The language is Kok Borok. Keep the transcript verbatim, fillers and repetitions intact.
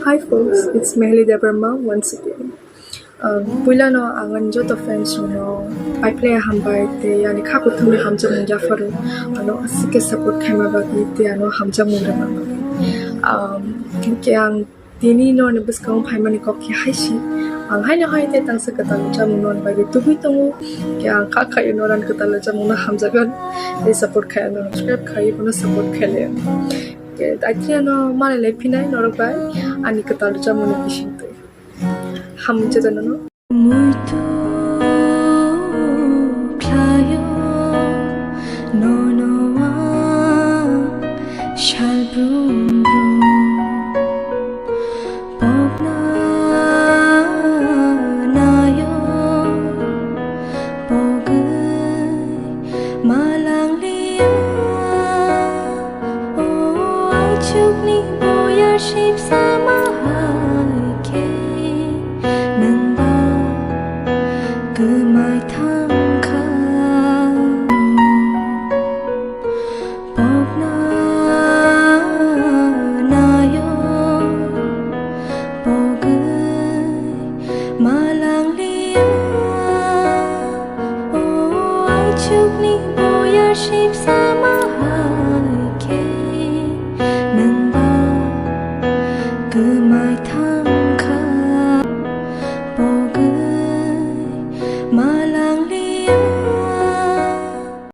Hi folks, it's Mehli Debbarma once again. Um, puilano ang ani joto fans rokno pai phlai hambai tei ani kha kuthumni hamjakmung yapharo ano aswk khe support khaima bagwi tei ano hamjakmung rwna bagwi. Um, hwnkhe ang tini norokni bwskango phaimani kok khe hai se, ang haino hai tei tangsa kwtal rwchapmung norokni bagwi tubui tongo. Hwnkhe ang kha khaio norokni kwtal rwchapmungno hamjakgwi tei support khai ano subscribe khai bono support khai le. Hwnkhe daitino malai lai phinai norok bai ani kwtal rwchapmungni bisingtwi. Hamung chajak nono. Muitu khlaio nono ang sal brum brum. Pokna naio pogwi malang liya. O aichukni boyar sip sama hai khe nangba kwmai thang